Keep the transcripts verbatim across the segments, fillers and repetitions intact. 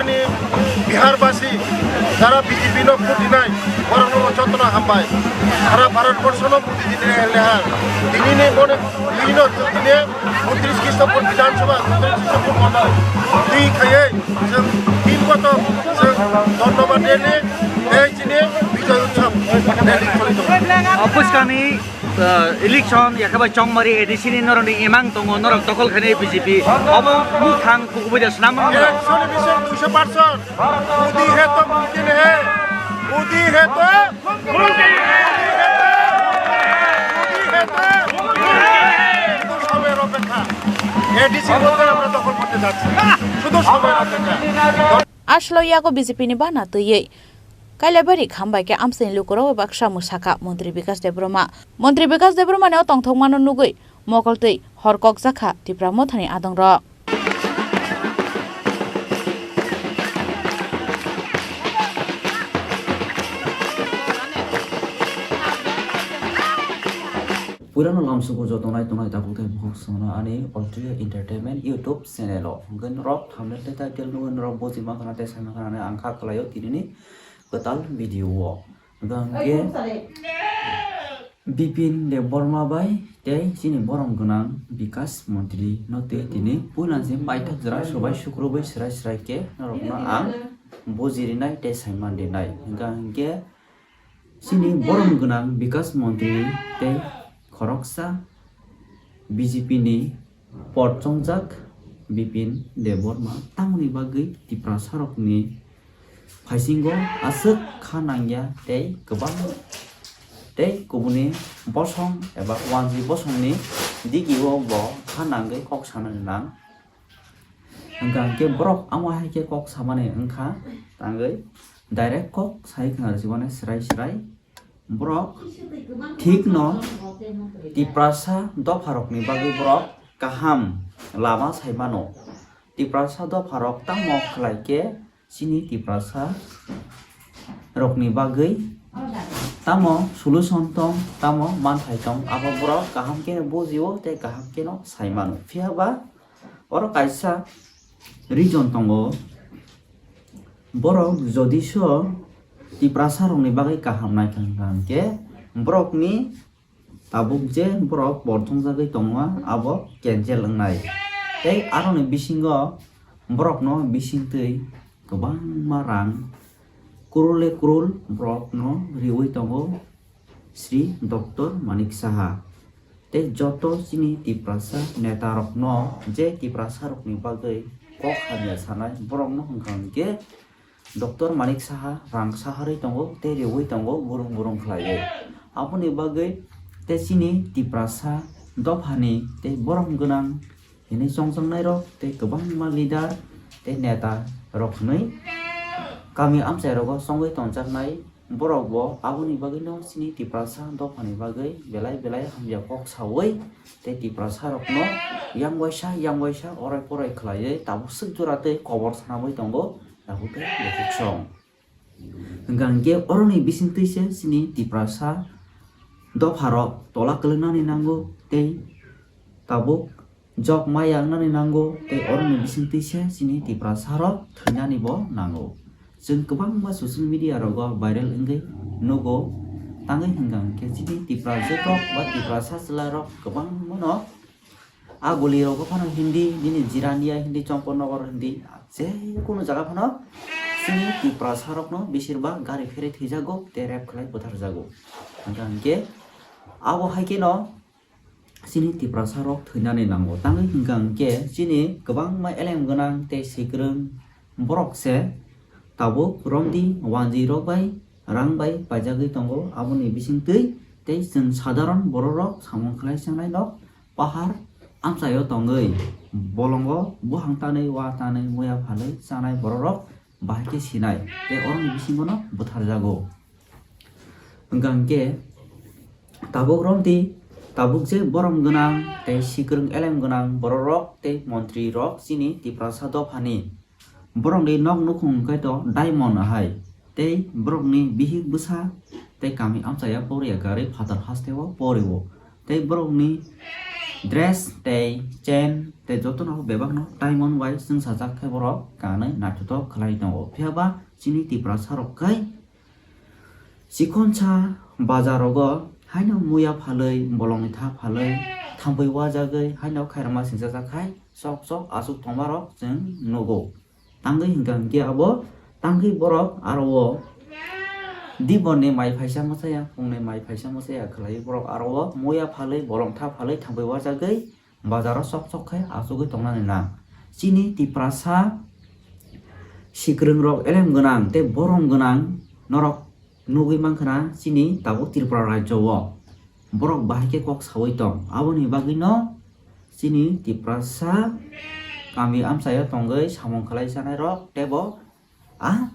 Bihar basi jara B J P no vote dinai, borokno jotono hambai. Sara Bharat borsho no Modi dinai leha. Tini ni bone bini no tini butris Krishna Pur Bidhan Sabha, butris Krishna Pur Mandal. Twi khayai, jeng tin koto, jeng dhonnobad deni, ei chini Bijoy Utsav rally choli tongo. Office kami, uh, election, yakaba chongmari A D C ni norok ni imang tongo, norok dokol khani B J P. Obo buthang kukubai da swnam mano. Ekshoni bising duisho percent. Modi hai to mumkin hai. Modi hai to, Modi hai to, Modi hai to. শুধু সময়ের অপেক্ষা। A D C বলতে আমরা দখল করতে যাচ্ছি। শুধু সময়ের অপেক্ষা। Aslo yago B J P ni bana twiwi Kailaibari khambai khe amchaini lukurok baksa mwsakha Montri Bikas Debbarma. Montri Bikas Debbarma ni o tongthokmano nugwi mokol twi hor kokjakha Tipra Mothani adongrok. Purano lamsugo joto nai tongnai tabuk tei bokhok songno ani Altria Entertainment YouTube channel o. Hwnkhe norok thumbnail tei title nugwi norok buji mankha tei sai mankha hinwi ang kha kwlaio tinini kwtal video o. Hwnkhe Bipin Debbarma bai tei chini borom gwnang Bikas Montri no twi tini puila je paithak jora swbai sukrubwi swrai swrai khe norokno ang buji rinai tei sai man rinai. Hwnkha hwnkhe chini borom gwnang Bikas Montri tei khoroksa B J P ni pot chongjak Bipin Debbarma tamoni bagwi Tiprasarokni phaisingo aswk kha nangya tei kwbang tei kubuni bosong eba wanjwi bosongni digio bo kha nangwi kok sana nang. Hwnkha hwnkhe borok amo hai khe kok samani wngkha tangwi direct kok sai khna rwchibani swrai swrai. Borok thikno Tiprasa dopharokni bagwi borok kaham lama sai mano. Tiprasa dopharok tamo khlai khe chini Tiprasa rokni bagwi tamo solution tong, tamo manthai tong, abo borok kaham khe bujio tei kaham kheno sai mano. Phiya ba oro kaisa reason tongo, borok jodiso Tiprasa rokni bagwi kaham naikha hwnkha hwnkhe borokni tabuk je borok borthongjagwi tongo abo cancel wngnai. Tei aroni bisingo borokno bisingtwi kwbangma rang, krule krul borokno riwi tongo Shri Doctor Manik Saha. Tei joto chini Tiprasa netarokno je Tiprasarokni bagwi kok hamya sanai borokno hwnkha hwnkhe Doctor Manik Saha rang saharwi tongo tei riwi tongo burung burung khlaiwi. Aboni bagwi tei chini Tiprasa dophani tei borom gwnang hinwi chongchongnairok tei kwbangma leader tei neta rok hinwi kami amchairogo chongwi tongjaknai borokbo aboni bagwino chini Tiprasa dophani bagwi belai belai hamya kok sawi tei Tiprasarokno yang waisa yang waisa orai porai khlaiwi tabuk swk jora tei kobor sanawi tongo. Tabuk tei bukhuk song. Hwnkha hwnkhe oroni bisingtwi se chini Tiprasa dopharok tola kwlwngnani nango tei tabuk jok maya wngnani nango tei oroni bisingtwi se chini Tiprasarok thwinani bo nango. Chwng kwbangma social media rogo viral wngwi nugo, tangwi hwnkha hwnkhe chini Tipra joto ba Tiprasa chwlairok kwbangmano A guli rogo phano Hindi, nini Jirania Hindi, Champaknagar Hindi, je kunu jaga phano chini Tiprasa rokno besir bak gari pherwi thwijago tei rape khlai butharjago. Hwnkha hwnkhe abo hai kheno chini Tiprasa rok thwinani nango. Tangwi hwnkha hwnkhe chini kwbangma elem gwnang tei swikhrwng borok se tabuk romdi wanjwi rok bai rang bai paijagwi tongo. Aboni bisingtwi tei chwng sadharon borok rok samung khlai changnai no pahar amchaio tongwi bolongo buhang tanwi, wa tanwi, muya phalwi chanai bororok bahai khe sinai tei oroni bisingono butharjago. Hwnkha hwnkhe tabuk romdi, tabuk je borom gwnang tei swikhrwng elem gwnang bororok tei montri rok chini Tiprasa dophani. Borokni nok nukhung hwnkhe to diamond hai, tei borokni bihik bwsa tei kami amchaya poriya gari phatar hasteo porio, tei borokni dress tei chain tei jotono bebakno diamond bai chwngsajak khe borok kanwi naithotok khlai tongo. Phiya ba chini Tiprasa rok khe chikonsa bazar rogo haino muya phalwi, bolongni tha phalwi, thampui wajagwi haino khairokma singchajak khai sok sok aswk tongmarok chwng nugo. Tangwi hwnkha hwnkhe abo tangwi borok aro o dibonni mai phaisa mwsaya, phungni mai phaisa mwsaya khlaiwi borok aro o muya phalwi, bolong tha phalwi thampui wajagwi bazaro sok sok khe achugwi tongnani nang. Chini Tiprasa sikwrwng rok elem gwnang tei borom gwnang norok nugwi mankha na chini tabuk Tripura rajyo o borok bahai khe kok sawi tong. Aboni bagwi no chini Tiprasa kami amchaio tongwi samung khlai chanai rok teibo a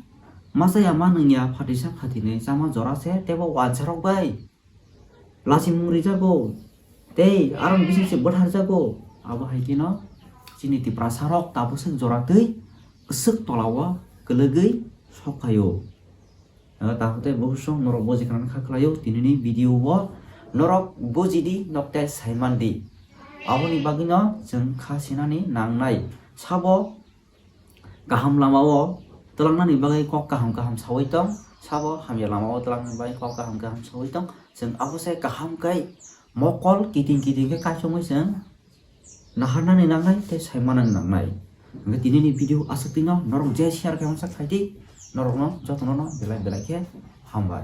masa ya ma nung ya phatisa phatini chama jora se teibo wansa rok bai lachimung rijago tei aroni bising se bwtharjago. Abo hai kheno chini Tiprasa rok tabuk se jora twi kwswk tola o kwlwgwi sok phaio. Tabuk tei bwswk norok buji khna kha khlaio tinini video o norok buji di nok tei sai man di. Aboni bagwi no chwng kha sinani nangnai sabo kaham lama o twlangnani bagwi kok kaham kaham sawi tong, sabo hamya lama o twlangnani bagwi kok kaham kaham sawi tong. Chwng abo se kaham khe mokol kiting kiting khe kaisongwi chwng naharnani nangnai tei sai manani nangnai. Hwnkhe tinini video aswk twi no norok je share khe masa khlai di, norokno jotono no belai belai khe hambai.